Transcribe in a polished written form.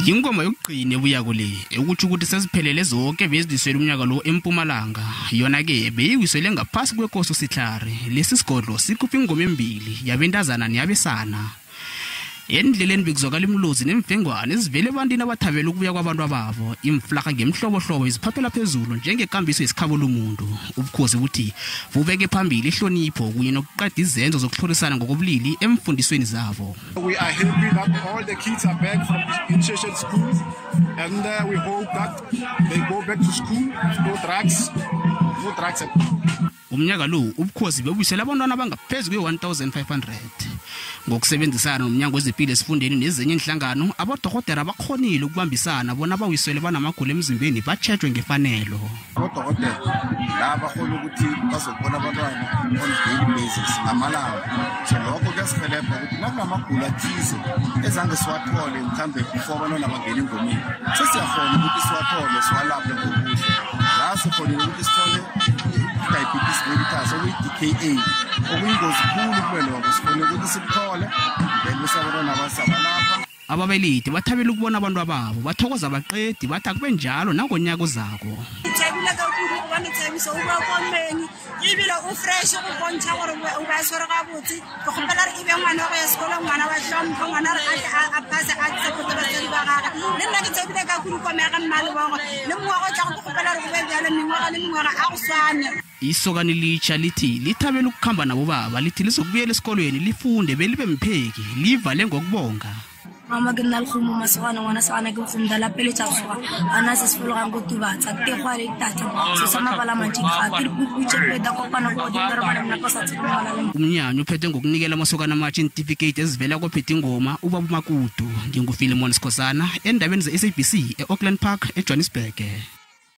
Yingoma yokugcina ebuya kule ekutsho ukuthi seziphelele zonke beziliswele umnyaka lo eMpumalanga. Yona-ke beyiwisele ngaphasi kwekosi uSitlhare. Lesi sigodlo sikhupha ingoma embili, yabentazana neyabesana. Endleleni bekuzwakala imlozi nemfengwane ezivele ebantwini abathabela ukubuya kwabantu ababo. Imflarha ngemihlobohlobo iziphaphela phezulu njengekambiso yesikhabo lomuntu. Ubukhosi buthi bubeke phambili ihlonipho kunye nokuqeda izenzo zokuhlolisana ngokobulili emfundisweni zabo. We are happy that all the kids are back from initiation school, and we hope that they go back to school, no drugs, no drugs at all. Umnyaka lo ubukhosi bebuyisela abantwana abangaphezu kwe-1500. Ngokusebenzisana nomnyango wezempilo esifundeni nezinye inhlangano, abodokotela bakhonile ukubambisana bona bawisele banamagulo emzimbeni batshejwe ngefanelo. Abodokotela la bakhona ukuthi bazokubona abantwana on daily basis ngamalanga, so lokho kuyasihelebha ukuthi nakunamagulo athize ezange siwathole mhlambe before abantwana bangena engomeni, sesiyakhona ukuthi siwathole siwalaphe ngokuhle. La sikhonile ukuthi sithole diabetes mellitus, okuyi-DKA, okuyingozi khulu kubeloko, sikhone ukuthi sikuthole, then bese abantwana basabalapha. Ababelethi bathabela ukubona abantu ababo bathokoza, baqedi bathi akube njalo nangonyaka ozako. Thabile ka kudu gobane Thabiso o boa komeng ebile o fresh, go bontšha gore o ba tshwere gabotse. Ke kgopela re ebe ngwana wa go ya sekolo, ngwana wa hlompho, ngwana re a passe, a supporte batswadi ba gage. Le nna ke thabile ka kudu komega mma lebogo le mongwaga o tlago, ke kgopela re go be bjalo mengwaga le mengwaga, a go swane. Isokani litsha lithi lithabela ukukhamba nabo baba, lithi lizokubuyela esikolweni lifunde belibe mpheki, livale ngokubonga. Mama, ke nna lekgomo masogana, ngwana segana ke bogomda la pele tša soga ana se se fologang ko tubatsa tegwa le tata se sa mabala mantši ga ke dipuputše peta kopana ko godimo re bana nna sa tsebe mabala le. Umnyanyo uphethe ngokunikela amasokana amatsha iintifikeyiti ezivela kophethe ingoma ubaba uMakutu. NginguFilimon Sikhosana endabeni ze-SABC e-Auckland Park, eJohannesburg.